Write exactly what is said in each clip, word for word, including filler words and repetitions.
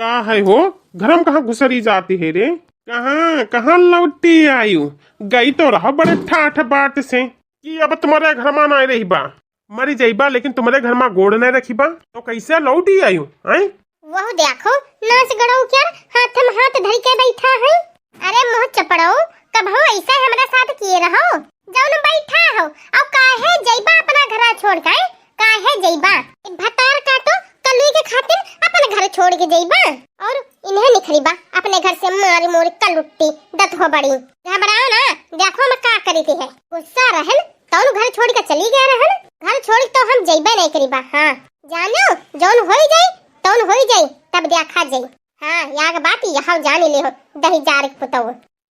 का है हो, घर में कहाँ घुसरी जाती है रे? कहाँ, कहाँ लौटी आयु? गई तो रहो बड़े ठाठ बाट से कि अब तुम्हारे घर में ना रही बा। मरी जाइबा, लेकिन तुम्हारे घर में गोड़ नहीं रखी बा, तो कैसे लौटी आयु? हैं? वहु देखो, नाच गड़ऊ क्या हाथ में हाथ धर के बैठा है। अरे मुँह चपड़ऊ, कबहू ऐसा हमरा साथ किए रहो, जौन बैठा हो, और काहे जइबा अपना घरा छोड़ के, काहे जइबा? भतार काटो, कलुई के खातिर अपन घर छोड़ के जइबा, और इन्हें निखरीबा अपने घर से मारी मोरी कलुट्टी दत हो बड़ी। घबराओ ना, देखो हम का करी थी है। गुस्सा रहन, तौन घर छोड़ के चली गए रहन, घर छोड़ के तो हम जइबे नहीं करीबा। हाँ, जानो, जौन होई जाई, तौन होई जाई, तब देखा जाई। हाँ, याग बात यह जान ले हो, दही जार के पुतऊ।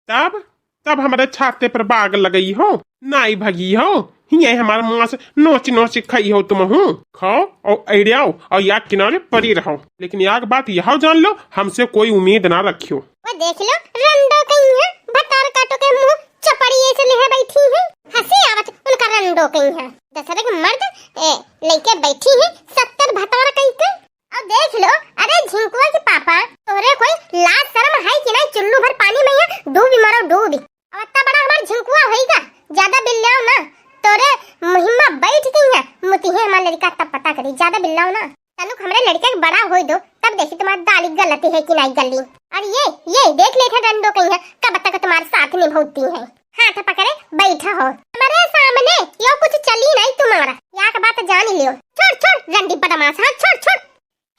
तब, तब हमारे छाते पर बाग लगई हो, नाई भगी हो, हिये हमार मांस नोच नोच खाई हो तुम हूँ। खाओ और अड़ियाओ और याग किनारे पड़ी रहो, लेकिन याग बात यह जान लो, हमसे कोई उम्मीद ना रखियो। वो देख लो, रंडो कहीं है, भतार काटो के मुंह चपड़ी ऐसे लिहे बैठी है। हंसी आवत उनका रंडो कहीं है। दशहरे के मर्द, ए, लेके बैठी है, सत्तर भतार कहीं के। अब देख लो, अरे झिंकुआ के पापा, तोहरे कोई लाज शर्म है कि नहीं? चुल्लू भर पानी में यहाँ डूबी मरो, डूबी। अब इतना बड़ा हमार झिंकुआ होइगा, ज्यादा बिल्लाओ ना, तोरे मुहिम्मा बैठ गई है, मुतिहे हमार लड़का तब पता करी, ज्यादा बिल्लाओ ना। तनुक हमरे लड़के के बड़ा होई दो, तब देखी तुम्हारी दाली गलती है कि नहीं गली। और ये, ये देख लेते रंडो कहीं है, कब तक तुम्हारे साथ निभौती है। हाथ पकड़े बैठा हो। हमारे सामने यो कुछ चली नहीं तुम्हारा। या के बात जान लियो। छोड़, छोड़, रंडी बदमाश, हाँ, छोड़, छोड़।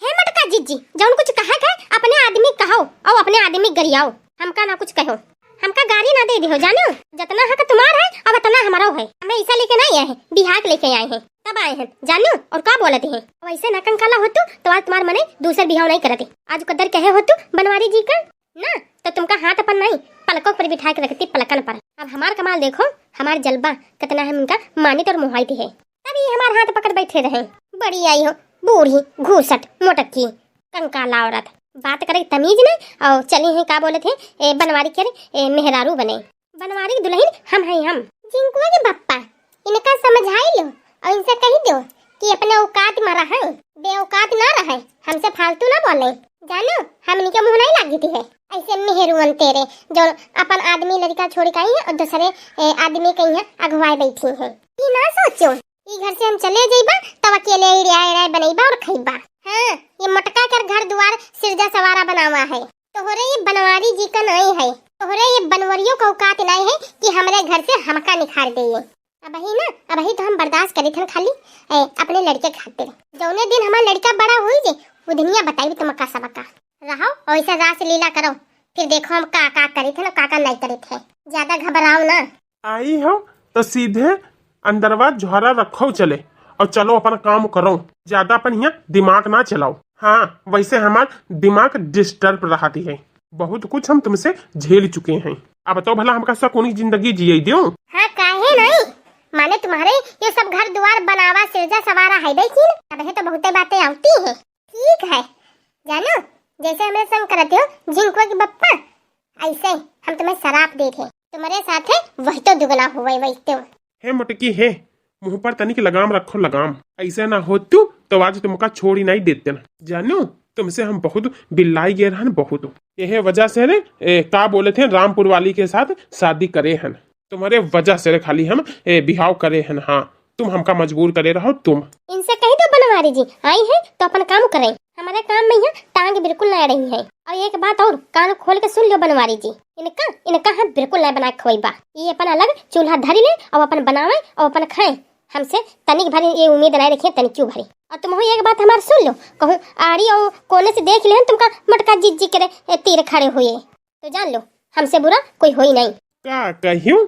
हे मटका जिज्जी, जौन कुछ कहा है, अपने आदमी कहो, और अपने आदमी गरियाओ। हमका ना कुछ कहो, हमका गारी ना दे दिहो, जानो? जतना हक तुम्हार है, अब उतना हमारो है। हमें ऐसा लेके नहीं आए हैं, बिहाक लेके आए हैं, तब आए हैं, जानो? और का बोलत हैं? वैसे ना कंकाला हो तू, तो आज तुम्हार मने दूसर बिहाव नहीं करते। आज कदर कहे हो तू बनवारी जी का? ना, तो तुमका हाथ अपन नहीं, पलकों पर बिठा के रखती, पलकन पर। अब हमार कमाल देखो, हमार जलवा कितना है, उनका मानित और मोहाइत है। तभी हमार हाथ पकड़ बैठे रहे। बड़ी आई हो, बूढ़ी, घूसट, मोटकी, कंकाला औरत। बात करे तमीज नहीं, और चली हैं, का बोलत हैं, ए, बनवारी के रे, ए, मेहरारू बने। बनवारी की दुल्हन हम हैं, हम। झिंकुआ के बप्पा, इनका समझाई लो और इनसे कही दो कि अपने औकात में रहें, बेऔकात ना रहें, हमसे फालतू ना बोलें। जानो, हम इनके मुँह नहीं लागी थी है। ऐसे मेहरुअन तेरे, जो अपन आदमी लड़का छोड़ के आई है और दूसरे, ए, आदमी के यहाँ अगुवाए बैठी है। ई ना सोचो, ई घर से हम चले जइबा, तब अकेले इड़िया इड़िया बनइबा और खइबा। हाँ, ये मोटका कर घर दुआर सिरजा सवारा बनावा है। तोहरे ये बनवारी जी का नाई है, तोहरे ये बनवरियों का औकात नाई है कि हमरे घर से हमका निखार दे ये। अबही ना, अबही तो हम बर्दाश्त करी थन खाली, ए, अपने लड़के खातिर। जौने दिन हमार लड़का बड़ा हुई जे, वो दुनिया बताई तुमका सबका। रहो और ऐसा रास लीला करो, फिर देखो हम का का करी थे ना, का का नहीं करी थे। ज्यादा घबराओ ना। आई हो तो सीधे अंदरवा झोरा रखो चले और चलो अपन काम करो, ज्यादा अपन यहाँ दिमाग ना चलाओ। हाँ, वैसे हमार दिमाग डिस्टर्ब रहती है, बहुत कुछ हम तुमसे झेल चुके हैं। अब तो भला हमका सकूनी जिंदगी जिए दो। हाँ, काहे नहीं? माने तुम्हारे ये सब घर दुआर बनावा, सिरजा सवारा है बे की न? अबे तो बहुते बातें आवती हैं। ठीक है, जानो, जैसे हमरे संग करते हो झिंकुआ के बप्पा, ऐसे हम तुम्हें शराप दे थे। तुम्हारे साथ है वही तो दुगना हुआ है, वही तो। हे मोटकी हे, मुंह पर तनिक लगाम रखो, लगाम। ऐसे ना हो तू, तो आज तुमका छोड़ी नहीं देते ना। जानो, तुमसे हम बहुत बिल्लाई गए रहन, बहुत। यही वजह से रे, ए, का बोले थे, रामपुर वाली के साथ शादी करे हन। तुम्हारे वजह से रे खाली हम, ए, बिहाव करे हन। हाँ, तुम हमका मजबूर करे रहो तुम। इनसे कही दो बनवारी जी, आई हैं तो अपन काम करें। हमारे काम में यहाँ टांग बिल्कुल ना रही है। और एक बात और, कान खोल के सुन लो बनवारी जी, इनका, इनका हम बिल्कुल ना बना के खवाई बा। ये अपन अलग चूल्हा धरी ले और अपन बनावे और अपन खाए। हमसे तनिक भर ये उम्मीद ना रखिए, तनिक क्यों भरी। और तुम हो एक बात हमार सुन लो, कहूँ आड़ी और कोने से देख ले तुमका मोटका जिज्जी करे, ए, तीर खड़े हुए, तो जान लो हमसे बुरा कोई होई नहीं। का कहियो,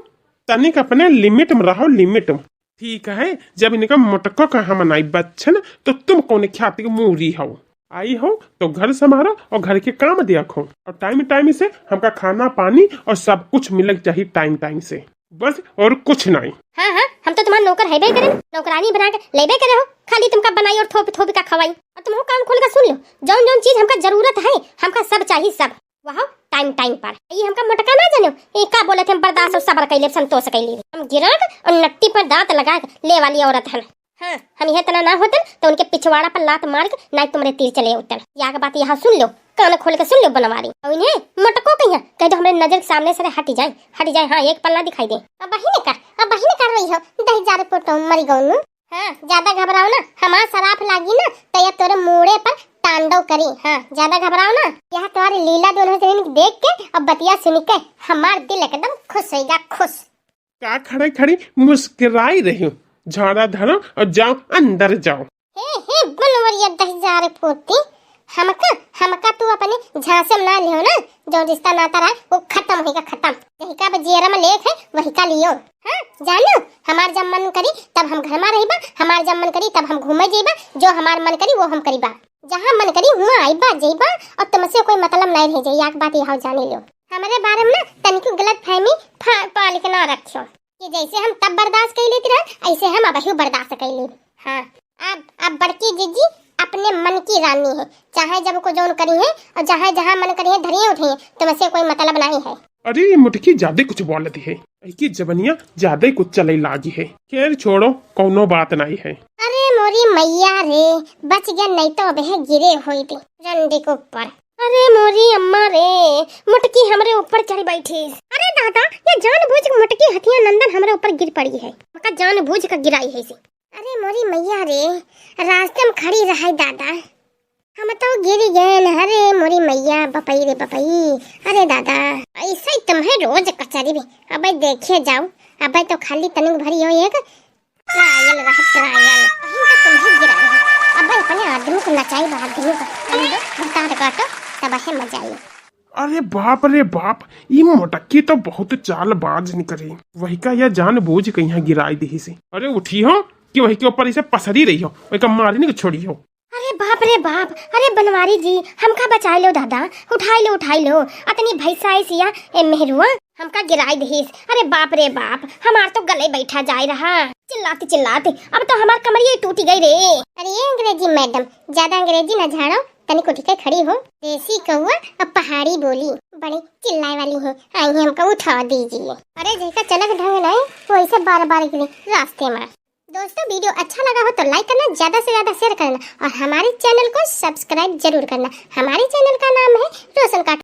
तनिक अपने लिमिट में रहो, लिमिट में। ठीक है, जब इनका मोटको का हम नाई बच्चन, तो तुम कौन ख्याति के मूरी हो? आई हो तो घर संभारो और घर के काम देखो, और टाइम टाइम से हमका खाना पानी और सब कुछ मिले के चाहिए टाइम टाइम से, बस और कुछ नहीं। हाँ हाँ, हम तो तुम्हार नौकर हैबे करे, नौकरानी बना के लेबे करे हो, खाली तुमका बनाई और थोप थोप का खवाई। और तुम हो काम खोल के सुन लो, जौन जौन चीज हमका जरूरत है, हमका सब चाहिए, सब। वह टाइम टाइम पर। ये हमका मोटका ना जानो, ये का बोले थे, हम बर्दाश्त और सब्र कैले, संतोष कैले। हम गिराक और नट्टी पर दांत लगा के ले वाली औरत हन। हाँ, हम यह तना ना होतन तो उनके पिछवाड़ा पर लात मार के नाई तुमरे तीर चले उतन। या के बात यहाँ सुन लो, कान खोल के सुन लो बनवारी। और इन्हें मोटको कहिया कह दो हमरे नजर के सामने से रे, हट जाए, हट जाए। हाँ, एक पल ना दिखाई दे। अब बहिन कर, अब बहिन कर रही हो, दही जार पोटो मरी गौनू। हाँ, ज्यादा घबराओ ना, हमार सराप लागी ना तो यह तोरे मूड़े पर तांडव करी। हाँ, ज्यादा घबराओ ना, यह तुम्हारी लीला दोनों जने देख के और बतिया सुन के हमार दिल एकदम खुश होइगा, खुश। का खड़े खड़ी मुस्कुराई रही हो? झाड़ा धरो और जाओ, अंदर जाओ। हे, हे, बनवरिया दही जार पोती, हमका, हमका तू अपने झांसे में ना लियो ना, जो रिश्ता नाता रहा, वो खत्म होइगा, खत्म। जही का अब जियरा में लेख है, वही का लियो। हाँ, जानो, हमार जब मन करी, तब हम घर में रहिबा, हमार जब मन करी, तब हम घूमे जइबा, जो हमार मन करी, वो हम करीबा। जहाँ मन करी, हुआं आइबा, जइबा, और तुमसे कोई मतलब नहीं रह जाई। एक बात यह जानी लियो, हमरे बारे में ना तनिको गलत फहमी फा-, पाल के ना रखियो। कि जैसे हम तब बर्दाश्त कर लेती रहे, ऐसे हम अबहियो बर्दाश्त कर लेब। हाँ, अब, अब बड़की जीजी अपने मन की रानी है, चाहे जब को जौन करी है और चाहे जहाँ मन करी है धरिए उठिए, तुमसे कोई मतलब नहीं है। अरे, ये मोटकी ज्यादा कुछ बोलती है, इसकी जबनिया ज्यादा कुछ चले लागी है। खैर छोड़ो, कौनो बात नहीं है। अरे मोरी मैया रे, बच गया, नहीं तो अबे गिरे होई थी रंडी के ऊपर। अरे मोरी अम्मा रे, मोटकी हमरे ऊपर चढ़ बैठी। अरे दादा, ये जानबूझ के मोटकी हथिया नंदन हमरे ऊपर गिर पड़ी है। हमका जानबूझ के गिराई है इसे। अरे मोरी मैया रे, रास्ते में खड़ी रहे दादा, हम तो गिर गए न। अरे मोरी मैया, बपई रे बपई। अरे दादा, ऐसे ही तुम्हें रोज कचरी भी। अबे देखिए जाओ, अबे तो खाली तनिक भरी हो एक ट्रायल रहा, ट्रायल। वहीं तो तुम्हें गिरा है। अबे अपने आदमी को नचाई बा, आदमी को। अरे भतार काटो, तब है मजा आई। अरे बाप रे बाप, ई मोटकी तो बहुत चालबाज निकली। वही का यह जानबूझ के यहाँ गिराई दी से। अरे उठी हो कि वही के ऊपर इसे पसरी रही हो, वही का मारी नहीं छोड़ी हो। अरे बाप रे बाप, अरे बनवारी जी, हमका बचाई लो दादा, उठाई लो, उठाई लो। अतनी भैंसा ऐसिया, ए मेहरुआ, हमका गिराई दहीस। अरे बाप रे बाप, हमार तो गले बैठा जाए रहा। चिल्लाती चिल्लाती अब तो हमार कमरिया ही टूटी गई रे। अरे ये अंग्रेजी मैडम, ज्यादा अंग्रेजी ना झाड़ो, तनिक उठ के खड़ी हो। देसी कौआ अब पहाड़ी बोली, बड़ी चिल्लाए वाली है, आई है हमका उठा दीजिए। अरे जैसा चलक ढंग नहीं, वैसे बार बार गिरी रास्ते में। दोस्तों, वीडियो अच्छा लगा हो तो लाइक करना, ज्यादा से ज्यादा शेयर करना और हमारे चैनल को सब्सक्राइब जरूर करना। हमारे चैनल का नाम है रोशन का